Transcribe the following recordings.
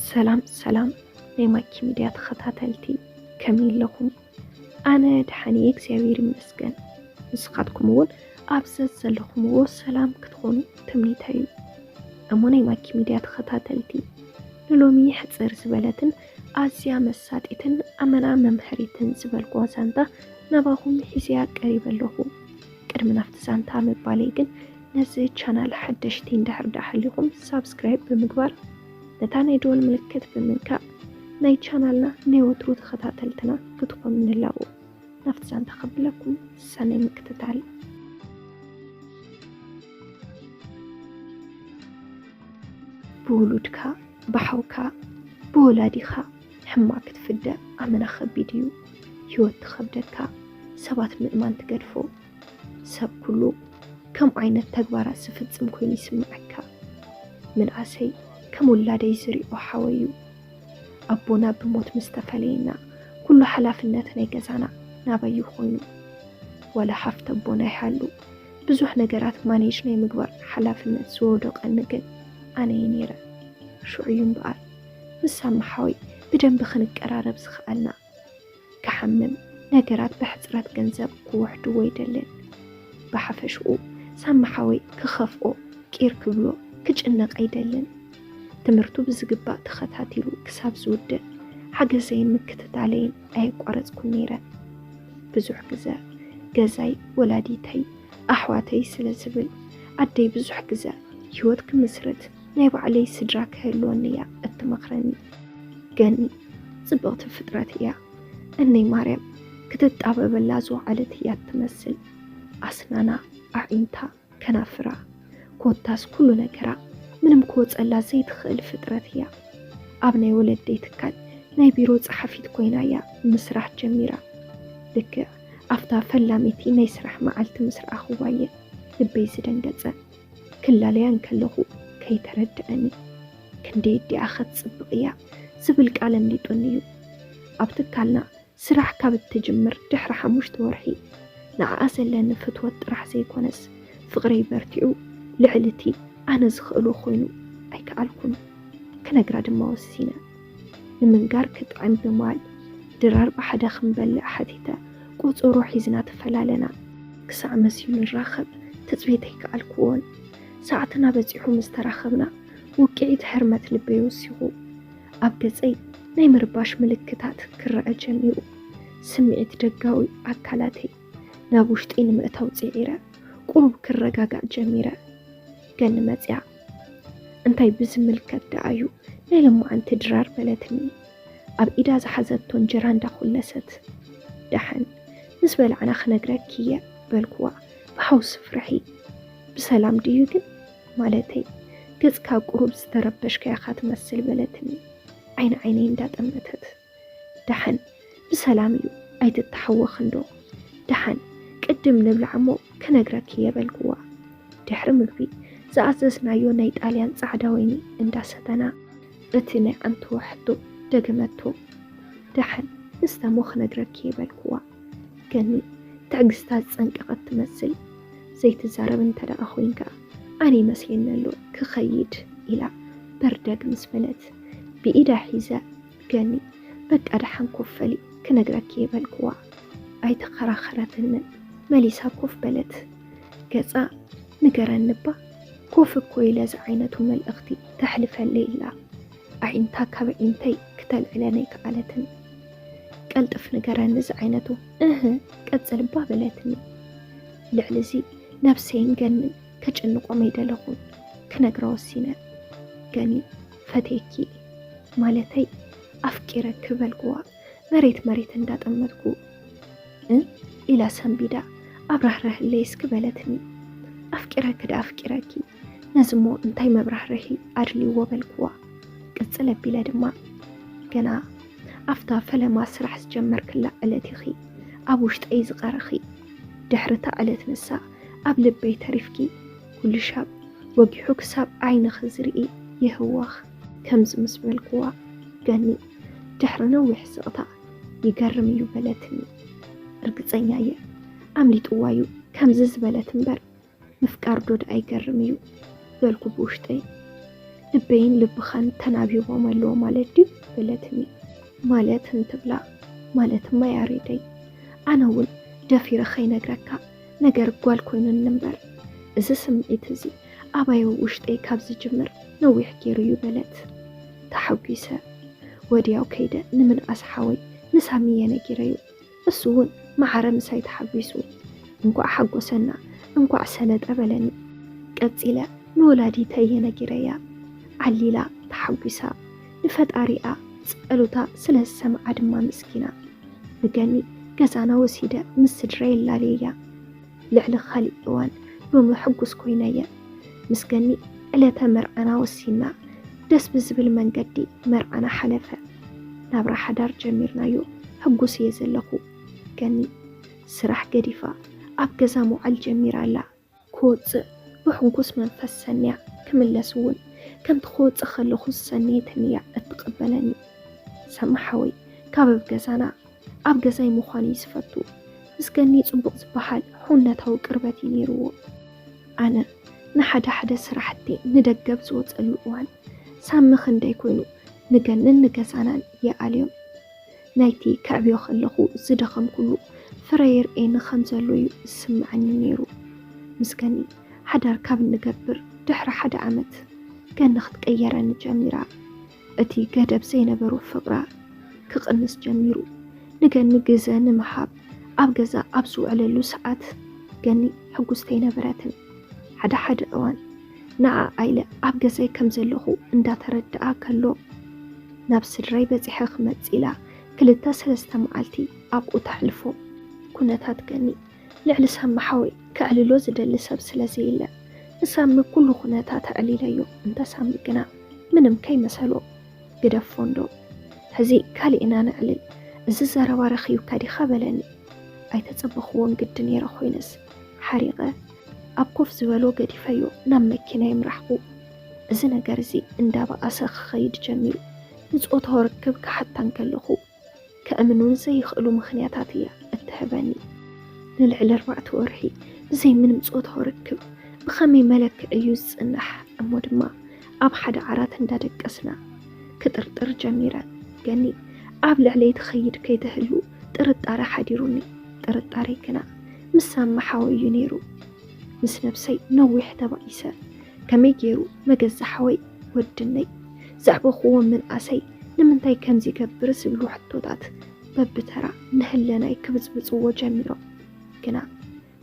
ሰላም ሰላም ናይ ማኪ ሚድያ ተኸታተልቲ፣ ከመይ ኣለኹም? ኣነ ደሓን እየ እግዚኣብሔር ይመስገን። ንስኻትኩም እውን ኣብ ዘዘለኹምዎ ሰላም ክትኾኑ ትምኒተይ እዩ። እሞ ናይ ማኪ ሚድያ ተኸታተልቲ፣ ንሎሚ ሕፅር ዝበለትን ኣዝያ መሳጢትን ኣመና መምሃሪትን ዝበልኩዋ ዛንታ ናባኹም ሒዘያ ቀሪበ ኣለኹ። ቅድሚ ናብቲ ዛንታ ምባለይ ግን ነዚ ቻናል ሓደሽቲ እንድሕር ደኣ ሃሊኹም ሳብስክራይብ ብምግባር ነታ ናይ ደወል ምልክት ብምንካእ ናይ ቻናልና ናይ ወትሩ ተኸታተልትና ክትኾኑ ንላቦ። ናብቲ ዛንታ ከብለኩም ሰናይ ምክትታል። ብውሉድካ፣ ብሓውካ፣ ብወላዲኻ ሕማቕ ክትፍደ ኣመና ከቢድ እዩ። ህይወት ትኸብደካ፣ ሰባት ምእማን ትገድፎ። ሰብ ኩሉ ከምኡ ዓይነት ተግባራት ዝፍጽም ኮይኑ ይስምዓካ። ምንኣሰይ ከም ውላደይ ዝሪኦ ሓወይ እዩ። ኣቦና ብሞት ምስ ተፈለየና ኩሉ ሓላፍነት ናይ ገዛና ናባይ እዩ ኮይኑ። ዋላ ሓፍቲ ኣቦና ይሃሉ ብዙሕ ነገራት ማኔጅ ናይ ምግባር ሓላፍነት ዝወደቐኒ ግን ኣነ እየ ነይረ። ሽዑ እዩ እምበኣር ምስ ሳሚ ሓወይ ብደንቢ ክንቀራረብ ዝኸኣልና። ክሓምም፣ ነገራት ብሕፅረት ገንዘብ ክውሕድዎ ኣይደልን። ብሓፈሽኡ ሳሚ ሓወይ ክኸፍኦ፣ ቂር ክብሎ፣ ክጭነቕ ኣይደልን። ትምህርቱ ብዝግባእ ተኸታቲሉ ክሳብ ዝውድእ ሓገዘይን ምክትታለይን ኣየቋረፅኩን ነይረ። ብዙሕ ግዘ ገዛይ፣ ወላዲተይ፣ ኣሕዋተይ ስለ ዝብል ኣደይ ብዙሕ ግዘ ህይወት ክምስርት ናይ ባዕለይ ስድራ ክህልወኒ እያ እትመኽረኒ። ገኒ ፅብቕቲ ፍጥረት እያ። እነይ ማርያም ክትጣበበላ ዝወዓለት እያ ትመስል። ኣስናና፣ ኣዒንታ፣ ከናፍራ፣ ኮታስ ኩሉ ነገራ ምንም ክወፀላ ዘይትኽእል ፍጥረት እያ። ኣብ ናይ ወለደይ ትካል ናይ ቢሮ ፀሓፊት ኮይና እያ ምስራሕ ጀሚራ። ልክዕ ኣብታ ፈላሚቲ ናይ ስራሕ መዓልቲ ምስ ረኣኽዋ እየ ልበይ ዝደንገፀ። ክላለያ እንከለኹ ከይተረድኣኒ፣ ክንደይ ኣዲኣ ኸትፅብቕ እያ ዝብል ቃል ኣምሊጡኒ እዩ። ኣብ ትካልና ስራሕ ካብ እትጅምር ድሕሪ ሓሙሽተ ወርሒ ንዓኣ ዘለኒ ፍትወት ጥራሕ ዘይኮነስ ፍቕረይ በርቲዑ ልዕሊ እቲ ኣነ ዝኽእሎ ኮይኑ ኣይከኣልኩን። ክነግራ ድማ ወሲነ። ንምንጋር ክጥዕም ብምባል ድራር ብሓደ ክንበልዕ ሓቲተ ቆጸሮ ሒዝና ተፈላለና። ክሳዕ መሲሉ ንራኸብ ትጽቢት ኣይከኣልኩዎን። ሰዓትና በጺሑ ምስ ተራኸብና ውቅዒት ሕርመት ልበይ ወሲኹ። ኣብ ገጸይ ናይ ምርባሽ ምልክታት ክረኣ ጀሚሩ። ስምዒት ደጋዊ ኣካላተይ ናብ ውሽጢ ንምእታው ጽዒረ። ቁሩብ ክረጋጋእ ጀሚረ። ገኒ መጽያ። እንታይ ብዝምልከት ደኣ እዩ ናይ ሎማዓንቲ ድራር በለትኒ። ኣብ ኢዳ ዝሓዘቶ እንጀራ እንዳኹለሰት። ደሓን ምስ በላዕና ክነግረኪ እየ በልኩዋ ብሓውሲ ፍርሒ። ብሰላም ድዩ ግን? ማለተይ ገጽካ ቁሩብ ዝተረበሽካ ኢኻ ትመስል በለትኒ ዓይኒ ዓይነይ እንዳጠመተት። ደሓን ብሰላም እዩ ኣይትተሓወኽን ዶ? ደሓን ቅድም ንብላዕ እሞ ክነግረኪ እየ በልኩዋ። ድሕሪ ምግቢ ዝኣዘዝናዮ ናይ ጣልያን ጻዕዳ ወይኒ እንዳሰተና እቲ ናይ ዓንተዋ ሕቶ ደገመቶ። ደሓን ንስተ እሞ ክነግረኪ እየ በልኩዋ። ገኒ ትዕግስታ ዝጸንቀቐት ትመስል። ዘይትዛረብ እንተ ደኣ ኮይንካ ኣነ ይመስለኒ ኣሎ ክኸይድ ኢላ በርደግ ምስ በለት ብኢዳ ሒዘ ገኒ በቃ ደሓን ኮፍ በሊ ክነግረኪ እየ በልክዋ። ኣይተኸራኸረትንን መሊሳ ኮፍ በለት። ገጻ ንገረኒ እባ ኮፍ እኮ ኢለ ዝዓይነቱ መልእኽቲ ተሕልፈለይ ኢላ ኣዒንታ ካብ ኣዒንተይ ክተልዕለን ኣይከኣለትን። ቀልጥፍ ንገረኒ ዝዓይነቱ እህ ቀጽል እባ በለትኒ። ልዕሊ እዚ ነብሰይን ገንን ከጭንቖም ኣይደለኹን ክነግራ ወሲነ። ገኒ ፈትየኪ ማለተይ ኣፍቂረኪ በልክዋ መሬት መሬት እንዳጠመትኩ። እ ኢላ ሰንቢዳ ኣብራህርህለይ እስኪ በለትኒ። ኣፍቂረኪ ደኣ ኣፍቂረኪ ነዚ እሞ እንታይ መብራህርሂ ኣድልይዎ በልክዋ። ቅጽል ኣቢለ ድማ ገና ኣብታ ፈለማ ስራሕ ዝጀመርክላ ዕለት ኢኺ ኣብ ውሽጠይ ዝቐረኺ። ድሕሪ እታ ዕለት ንሳ ኣብ ልበይ ተሪፍኪ። ኩሉ ሻብ ወጊሑ ክሳብ ዓይንኺ ዝርኢ የህዋኽ። ከምዚ ምስ በልክዋ ገኒ ድሕሪ ነዊሕ ስቕታ ይገርም እዩ በለትኒ። ርግጸኛ እየ ኣምሊጥዋ እዩ ከምዚ ዝበለት እምበር ምፍቃር ዶ ደኣ ይገርም እዩ በልኩ ብውሽጠይ። ልበይን ልብኻን ተናቢቦም ኣለዎ ማለት ድዩ? በለትኒ። ማለት እንትብላ፣ ማለትማ ያሬደይ፣ ኣነ እውን ደፊረ ኸይነግረካ ነገር ጓል ኮይኑኒ እምበር፣ እዚ ስምዒት እዚ ኣባይ ኣብ ውሽጠይ ካብ ዝጅምር ነዊሕ ገይሩ እዩ በለት ተሓጒሰ። ወዲያው ከይደ ንምንኣስ ሓወይ ንሳሚ እየ ነጊረዮ። እሱ እውን መዓረ ምሳይ ተሓጒሱ፣ እንኳዕ ሓጎሰና፣ እንኳዕ ሰለጠ በለኒ። ቀጺለ ንወላዲተይ እየ ነጊረያ። ዓሊላ ተሓጒሳ፣ ንፈጣሪኣ ጸሎታ ስለ ዝሰምዓ ድማ ምስኪና። ንገኒ ገዛና ወሲደ ምስ ስድራይ ኣላለየያ። ልዕሊ ካሊእ እዋን ሎሚ ሕጉስ ኮይነ እየ። ምስ ገኒ ዕለተ መርዓና ወሲና፣ ደስ ብዝብል መንገዲ መርዓና ሓለፈ። ናብራ ሓዳር ጀሚርናዮ፣ ሕጉስ እየ ዘለኹ። ገኒ ስራሕ ገዲፋ ኣብ ገዛ ምውዓል ጀሚራ ኣላ። ክወጽእ ብሕጉስ መንፈስ ሰንያ፣ ክምለስ እውን ከምቲ ክወጽእ ከለኹ ዝሰነየትኒ እያ እትቕበለኒ። ሳሚ ሓወይ ካብ ኣብ ገዛና ኣብ ገዛይ ምዃን እዩ ዝፈቱ። ምስ ገኒ ጽቡቕ ዝበሃል ሕውነታዊ ቅርበት እዩ ነይርዎ። ኣነ ንሓደ ሓደ ስራሕቲ ንደገ ኣብ ዝወጸሉ እዋን ሳሚ ክንደይ ኮይኑ ንገንን ንገዛናን ይኣልዮም። ናይቲ ከዕብዮ ከለኹ ዝደኸምኩሉ ፍረ የርእየኒ ከም ዘሎ እዩ ዝስምዐኒ ነይሩ። ምስ ገኒ ሓዳር ካብ እንገብር ድሕሪ ሓደ ዓመት ገኒ ክትቀየረኒ ጀሚራ። እቲ ገደብ ዘይነበሮ ፍቕራ ክቕንስ ጀሚሩ። ንገኒ ግዘ ንምሃብ ኣብ ገዛ ኣብ ዝውዕለሉ ሰዓት ገኒ ሕጉስቲ ኣይነበረትን። ሓደ ሓደ እዋን ንዓኣ ኢለ ኣብ ገዛይ ከም ዘለኹ እንዳተረድኣ ከሎ ናብ ስድራይ በጺሐ ክመጽእ ኢላ ክልተ ሰለስተ መዓልቲ ኣብኡ ተሕልፎ። ኩነታት ገኒ ልዕሊ ሳሚ ሓወይ ከዕልሎ ዝደሊ ሰብ ስለ ዘየለ ንሳሚ ኩሉ ኩነታት ኣዕሊለዮ። እንተ ሳሚ ግና ምንም ከይመሰሎ ግደፎ እንዶ፣ ሕዚ ካሊእ ኢና ነዕልል፣ እዚ ዘረባ ረኺብካ ዲኻ በለኒ። ኣይተጸበኽዎን ግዲ ነይረ ኮይነስ ሓሪቐ ኣብ ኮፍ ዝበሎ ገዲፈዮ ናብ መኪና የምራሕኩ። እዚ ነገር እዚ እንዳበኣሰ ክኸይድ ጀሚሩ። ንጾታዊ ርክብ ክሓታ እንከለኹ ከእምኑን ዘይኽእሉ ምኽንያታት እያ እትህበኒ። ንልዕሊ ኣርባዕተ ወርሒ ብዘይ ምንም ጾታዊ ርክብ ብኸመይ መለክዒ እዩ ዝጽናሕ? እሞ ድማ ኣብ ሓደ ዓራት እንዳደቀስና ክጥርጥር ጀሚረ። ገኒ ኣብ ልዕለይ ትኸይድ ከይትህሉ ጥርጣረ ሓዲሩኒ። ጥርጣረይ ግና ምስ ሳሚ ሓወይ እዩ ነይሩ። ምስ ነብሰይ ነዊሕ ተባኢሰ። ከመይ ገይሩ መገዛ ሓወይ ወድነይ ዘዕበኽዎ ምንኣሰይ ንምንታይ ከምዚ ይገብር ዝብሉ ሕቶታት በብተራ ንህለናይ ክብጽብጽዎ ጀሚሮም። ግና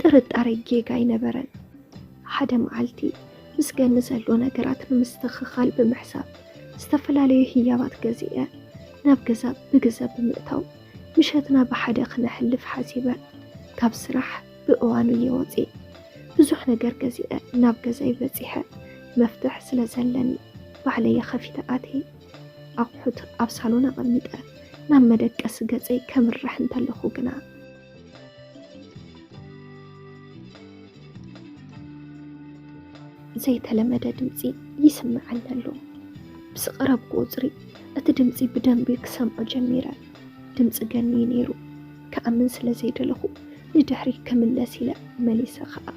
ጥርጣረ ጌጋ ኣይነበረን። ሓደ መዓልቲ ምስ ገኒ ዘሎ ነገራት ንምስትኽኻል ብምሕሳብ ዝተፈላለዩ ህያባት ገዚአ ናብ ገዛ ብግዘ ብምእታው ምሸትና ብሓደ ክነሕልፍ ሓሲበ። ካብ ስራሕ ብእዋኑ እየ ወፅየ። ብዙሕ ነገር ገዚአ ናብ ገዛይ በፂሐ መፍትሕ ስለ ዘለኒ ባዕለየ ከፊተ ኣትየ። ኣቑሑት ኣብ ሳሎን ኣቐሚጠ ናብ መደቀሲ ገፀይ ከምርሕ እንተለኹ ግና ዘይተለመደ ድምፂ ይስምዓኒ ኣሎ። ምስ ቀረብኩ ቁፅሪ እቲ ድምፂ ብደንቢ ክሰምዖ ጀሚረ። ድምፂ ገኒ ነይሩ። ክኣምን ስለ ዘይደለኹ ንድሕሪት ክምለስ ኢለ መሊሰ ኸኣ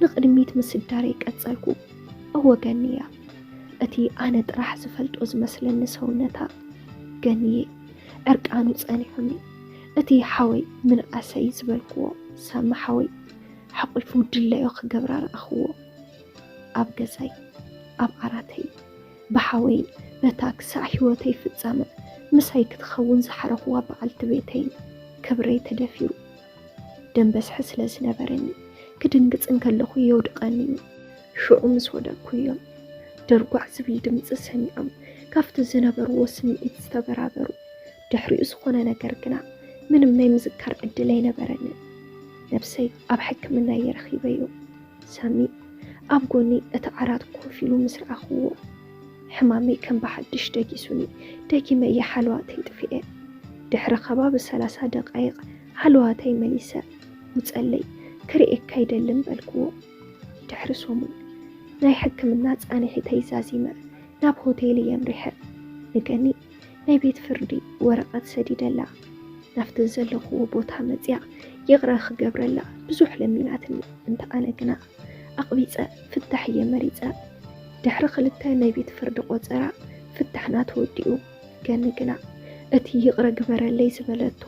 ንቕድሚት ምስዳረይ ቀጸልኩ። እወ ገኒ እያ። እቲ ኣነ ጥራሕ ዝፈልጦ ዝመስለኒ ሰውነታ ገኒየ ዕርቃኑ ጸኒሑኒ። እቲ ሓወይ ምንኣሰይ ዝበልክዎ ሳሚ ሓወይ ሓቒፉ ድላዩ ክገብራ ረኣኽዎ። ኣብ ገዛይ፣ ኣብ ዓራተይ፣ ብሓወይን በታ ክሳዕ ህይወተይ ፍጻመ ምሳይ ክትኸውን ዝሓረኽዋ በዓልቲ ቤተይን ክብረይ ተደፊሩ። ደም በዝሒ ስለ ዝነበረኒ ክድንግጽ እንከለኹ የውድቐኒ እዩ። ሽዑ ምስ ወደቅኩ እዮም ደርጓዕ ዝብል ድምጺ ሰሚዖም ካብቲ ዝነበርዎ ስምዒት ዝተበራበሩ። ድሕሪኡ ዝኾነ ነገር ግና ምንም ናይ ምዝካር ዕድል ኣይነበረንን። ነብሰይ ኣብ ሕክምና እየ ረኺበዮ። ሳሚ ኣብ ጎኒ እቲ ዓራት ኮፍ ኢሉ ምስ ረኣኽዎ፣ ሕማመይ ከም ብሓድሽ ደጊሱኒ። ደጊመ እየ ሓለዋተይ ጥፊኤ። ድሕሪ ከባቢ ሰላሳ ደቃይቕ ሓለዋተይ መሊሰ፣ "ውጸለይ፣ ክርእየካ ኣይደልን" በልክዎ። ድሕሪ ሰሙን ናይ ሕክምና ጻንሒተይ ዛዚመ ናብ ሆቴል እየ ኣምሪሐ። ንገኒ ናይ ቤት ፍርዲ ወረቐት ሰዲደላ። ናብቲ ዘለኽዎ ቦታ መጽያ ይቕረ ክገብረላ ብዙሕ ለሚናትኒ። እንተ ኣነ ግና ኣቕቢጸ ፍታሕ እየ መሪጸ። ድሕሪ ክልተ ናይ ቤት ፍርዲ ቆጸራ ፍታሕና ተወዲኡ። ገኒ ግና እቲ ይቕረ ግበረለይ ዝበለቶ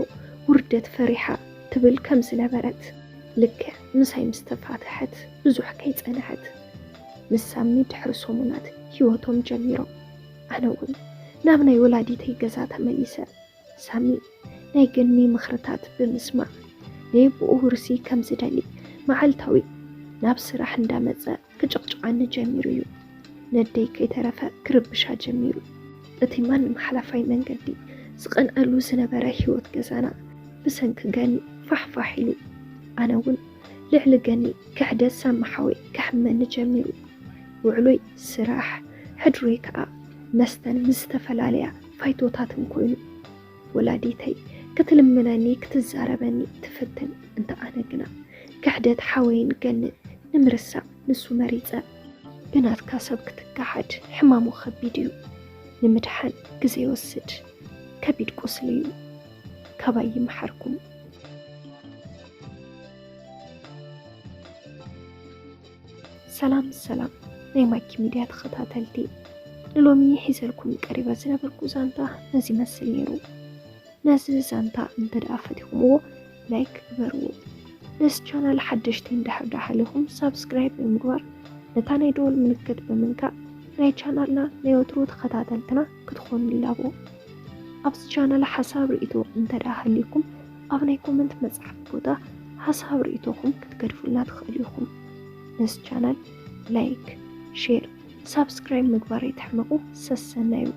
ውርደት ፈሪሓ ትብል ከም ዝነበረት፣ ልክዕ ምሳይ ምስ ተፋትሐት ብዙሕ ከይጸንሐት፣ ምስ ሳሚ ድሕሪ ሰሙናት ህይወቶም ጀሚሮም። ኣነ እውን ናብ ናይ ወላዲተይ ገዛ ተመሊሰ። ሳሚ ናይ ገኒ ምኽርታት ብምስማዕ፣ ነየቦኡ ውርሲ ከም ዝደሊ፣ መዓልታዊ ናብ ስራሕ እንዳመጸ ክጭቕጭቐኒ ጀሚሩ እዩ። ነደይ ከይተረፈ ክርብሻ ጀሚሩ። እቲ ማንም ሓላፋይ መንገዲ ዝቐንኣሉ ዝነበረ ህይወት ገዛና ብሰንኪ ገኒ ፋሕፋሕ ኢሉ። ኣነ እውን ልዕሊ ገኒ ክሕደት ሳሚ ሓወይ ከሕመኒ ጀሚሩ። ውዕሎይ ስራሕ፣ ሕድሮይ ከኣ መስተን ምስ ዝተፈላለያ ፋይቶታትን ኮይኑ። ወላዲተይ ክትልምነኒ ክትዛረበኒ ትፍትን፣ እንተ ኣነ ግና ክሕደት ሓወይን ገንን ንምርሳዕ ንሱ መሪጸ። ብናትካ ሰብ ክትከሓድ ሕማሙ ከቢድ እዩ። ንምድሓን ግዜ ይወስድ። ከቢድ ቁስሊ እዩ። ካባይ ይምሓርኩም። ሰላም ሰላም ናይ ማኪ ሚድያ ተኸታተልቲ፣ ንሎሚ ሒዘልኩም ቀሪበ ዝነበርኩ ዛንታ ነዚ ይመስል ነይሩ። ነዚ ዛንታ እንተ ደኣ ፈቲኹምዎ ላይክ ግበርዎ። ነዚ ቻናል ሓደሽቲ እንድሕር ደኣ ሃሊኹም ሳብስክራይብ ብምግባር ነታ ናይ ደወል ምልክት ብምንካእ ናይ ቻናልና ናይ ወትሩ ተኸታተልትና ክትኾኑ ንላቦ። ኣብዚ ቻናል ሓሳብ ርእይቶ እንተ ደኣ ሃሊኩም ኣብ ናይ ኮመንት መጽሓፍ ቦታ ሓሳብ ርእይቶኹም ክትገድፉልና ትኽእሉ ኢኹም። ነዚ ቻናል ላይክ፣ ሼር፣ ሳብስክራይብ ምግባር ኣይትሕመቑ። ሰሰናዩ።